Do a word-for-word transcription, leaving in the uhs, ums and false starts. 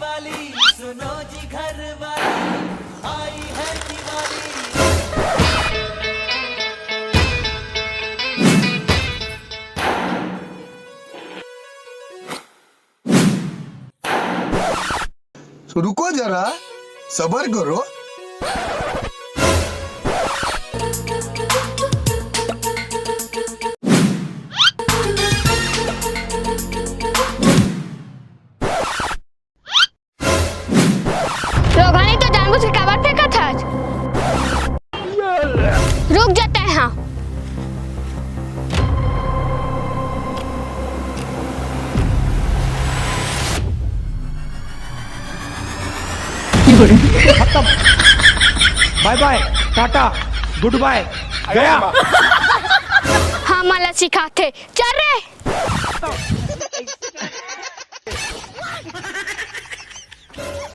वाली, सुनो जी घर वाली, आई है दिवाली। रुको जरा, सबर करो। रोगानी तो जानबूझ के काबर फेंकत हस? रुक जाते हैं। खत्म। बाय बाय, टाटा, गुड बाय, गया। हाँ, मला सिखाथे। चल रे।